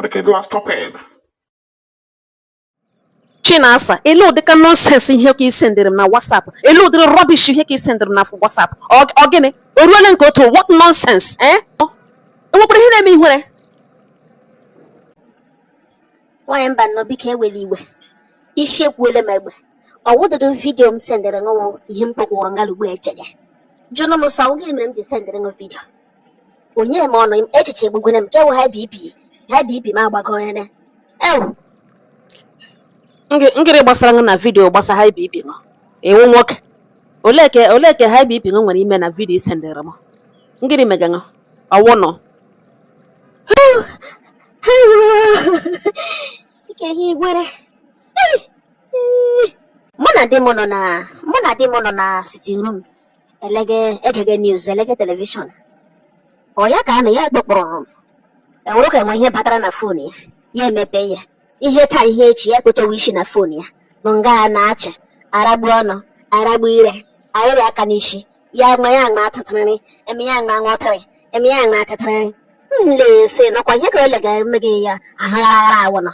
Dịka ịdịla stop it. Chinasa, ele ụdịka nonsense ihe ka ị sendịrị m na WhatsApp? Ele ụdịrị rubbish ihe ka ị sendịrị m na WhatsApp? Ọ gịnị? O ruole nke otu? What nonsense, eh? Enwekwara ihe na-eme ihere? Nwaanyị mba nnọọ, biko ewela iwe. Isi ekwuole m egbe. Ọwụdụdụ video m sendịrị ṅụwụ ihe m kpọkwụrụ ngala ugbu a echege. Jụnụ m sọ, gịnị mere m ji sendịrị ṅụ video? Onye m ọnụ echiche egbugwere m kewu high BP, high BP m agbago ene. Ewu. Ngịrị gbasara ṅụ na video gbasa high BP ṅụ? Ewu nwoke. Olee ke high BP ṅụ nwere ime na video ị sendịrị m? Ngịrị mega ṅụ? Ọwụ nọ. Ike ihe igwere. Mụ na di m nọ na sitting room elege egege news, elege television. Ọ ya ka a na ya kpọkpọrọ m. Ewuru ka enwe ihe batara na phone ya, ya emepe ya. Ihe taa, ihe echi ya kpotowe isi na phone ya. Nọ nga a na-achị, aragbu ọnụ, aragbu ire, arịrị aka n'isi. Ya gma ya agma atụtụrịrị, eme ya agma ṅụtịrị, eme ya agma atụtụrịrị. M lese nọkwa ihe ka ole ga-eme gị ya ahụ aghara awụ nọ.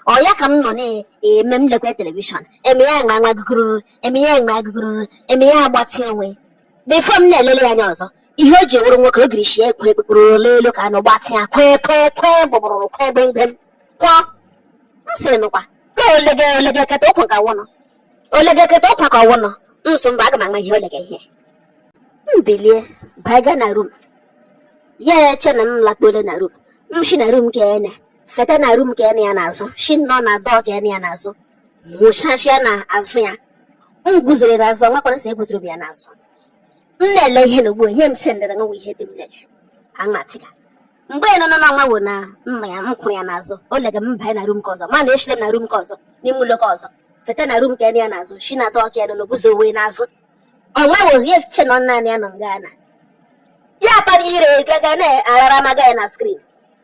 Ọ ya ka m nọ na-eme m lekwe television, eme ya agma nwa gụgụrụrụ, eme ya agma gụgụrụrụ, eme ya agbatị onwe. Before m na-elele ya anya ọzọ, ihe o ji wụrụ nwoke ogiri shi ekwe ekpekpụrụ n'elu ka anụ gbatị ya kwe kwe kwe gbụgbụrụ kwe gbemgbem kwọ. M sịrị nụkwa ka olege olege keta ụkwa ka wụnọ, olege keta ụkwa ka ọwụnọ. M sị mba, aga m ama ihe olege ihe. M bilie baiga na room ya, eche na m lakpole na room. M shi na room ka ene feta na room ka ene ya n'azụ, shi nọ na dọọ ka ene ya n'azụ, nwụchachịa na azụ ya. M guzoro n'azụ, nwakwara sị eguzoro m ya n'azụ. M na-ele ihe n'ugbu a, ihe m sendịrị nwa ihe dị m lege aṅatịga mgbe nọ n'ọnwa wụ na mma ya. M kwụrụ ya n'azụ, o lega m banye na room ka ọzọ, ma na eshile m na room ka ọzọ, n'ime ụlọ ka ọzọ, feta na room ka ene ya n'azụ, shi na dọọ ka ene n'oguzo wee n'azụ. Ọnwa wụ ya che nọ naanị ya nọ nga na ya kpara ire gaga na-arara maga ya na screen.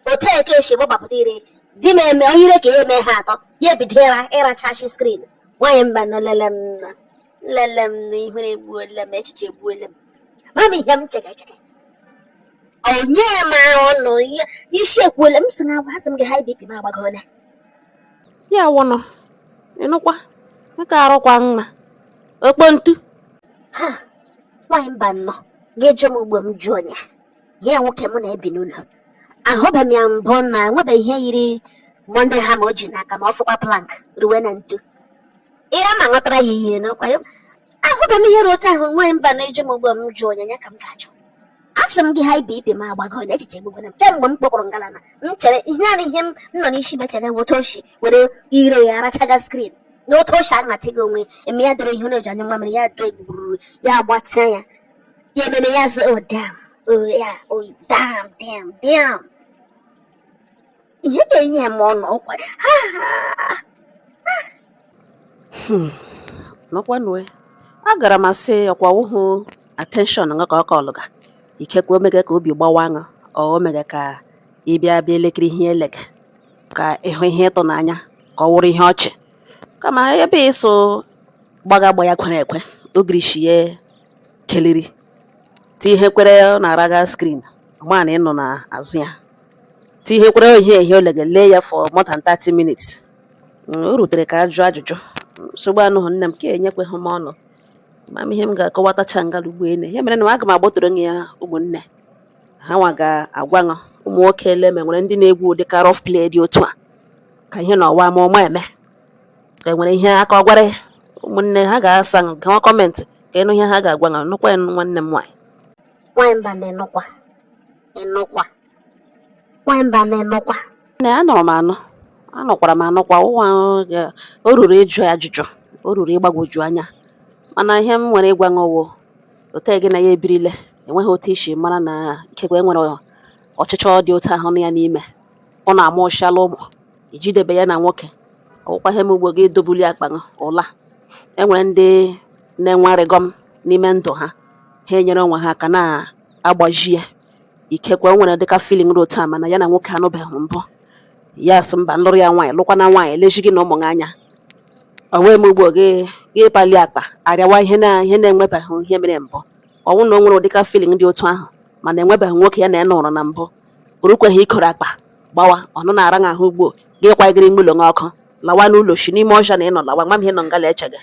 Otu eke esi gbapụta ire di m eme ire ka ya eme ha atọ, ya ebido ịra ịrachachi screen. Nwaanyị mba nọ, lele m na lele m na ihere egbuola m, echiche egbuola m. Mama, ihe m chege chege onye ma ọnụ ihe isi ekwuola m sị na agwa asị m gị high BP m agbagona. Ya wụnụ. Ịnụkwa? Nke arụkwa mma. Okpontu. Ha, nwaanyị mba nnọọ, ga-ejụ m ugbo m jụọ ya. Ya nwoke mụ na-ebi n'ụlọ, ahụbeghị m ya mbụ na enwebeghị ihe yiri Monday ha ma o ji n'aka ma ọ fụkwa plank ruwe na ntu ihe ma ghọtara ya ihe n'ọkwa ya. Ahụbeghị m ihe ruo otu ahụ. Nwaanyị mba na-eju m ugbo m jụọ onye ya ka m ga-ajụ. Asị m gị high BP m agbago na echiche egbugoro m kemgbe m kpọkpọrọ ngalaba. M chere ihe naanị ihe m nọ n'isi m echere bụ otu o si were ire ya arachaga screen na otu o si aṅatịghị onwe eme ya doro ihe na-eji anya nwa ya do egbugburu ya agbatịa ya ya ememe ya sị, "Oh damn, oh yeah, oh damn, damn, damn." Ihe ga-enye m ọnụ ọkwa ha ha. Nọkwanụ. Agara m asị ọkwa wụhụ attention ṅụ ka ọ kọlụga. Ikekwe o mega ka obi gbawa ṅụ, ọ o mega ka ị bịa bịa elekere ihe elege ka ịhụ ihe ịtụnanya ka ọ wụrụ ihe ọchị. Kama ebe ịsụ gbaga agba ya kwere ekwe ogirishi ya keliri ti ihe kwere ọ na-araga screen ma na ị nọ n'azụ ya ti ihe kwere ihe ihe olege lee ya for more than 30 minutes. O rutere ka a jụọ ajụjụ. Nsogbu anụghị nne m ka enyekweghị m ọnụ ma m ihe m ga-akọwatacha ngala ugbo ene ya mere na aga m agbọtoro ya. Ụmụnne ha nwa ga-agwa ṅụ ụmụ nwoke ele ma nwere ndị na-egwu ụdịka rough play dị otu a ka ihe na ọwa ma ọma eme ka enwere ihe aka ọ gwara ya. Ụmụnne ha ga-asa ṅụ gawa comment ka ịnụ ihe ha ga-agwa ṅụ. Nụkwa ya, nwanne m nwaanyị. Nwaanyị mba na-enụkwa enụkwa, nwaanyị mba na-enụkwa. Nne, anụrụ m anụ, anụkwara m anụkwa ụwa o ruru ịjụ ajụjụ, o ruru ịgbagwoju anya. Mana ihe m nwere ịgwa ṅụ wụ otu gị na ya ebirile, enweghị otu isi mara na ikekwe enwere ọchịchọ dị otu ahụ nọ ya n'ime. Ọ na-amụchala ụmụ ijidebe ya na nwoke ọwụkwa ihe m ugbo gị dobuli akpa ṅụ ụla. Enwere ndị na-enwe arịgọm n'ime ndụ ha, ha enyere onwe ha aka na-agbaji ya. Ikekwe o nwere dịka feeling dị otu a, mana ya na nwoke anụbeghị mbụ. Ya sị mba, nlụrụ ya nwaanyị, lụkwana nwaanyị leji gị na ụmụ gị anya. O wee m ugbo gị gị pali akpa arịawa ihe na ihe na-enwebeghị ihe mere mbụ. Ọ bụrụ na o nwere ụdịka feeling dị otu ahụ mana enwebeghị nwoke ya na ya nọrọ na mbụ, o rukweghị ikoro akpa. Gbawa ọnụ na-ara gị ahụ ugbo gị kwagịrị ime ụlọ gị ọkụ lawa n'ụlọ shi n'ime ọhịa na ịnọ lawa nwa m ihe nọ ngala eche gị.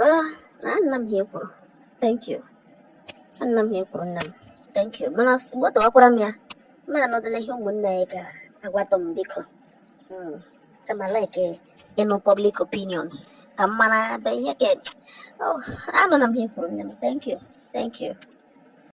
Ah, nna m ihe kwuru. Thank you. Nna m ihe kwuru, nna m. Thank you. Mana gbọtọwakwara m ya. Ma anọdụla ihe ụmụnne anyị ga-agwatọ m, biko. Kama like ịnụ public opinions ka m mara ebe ihe ka. Oh, anọ na m ihe kwuru, nne m. Thank you. Thank you.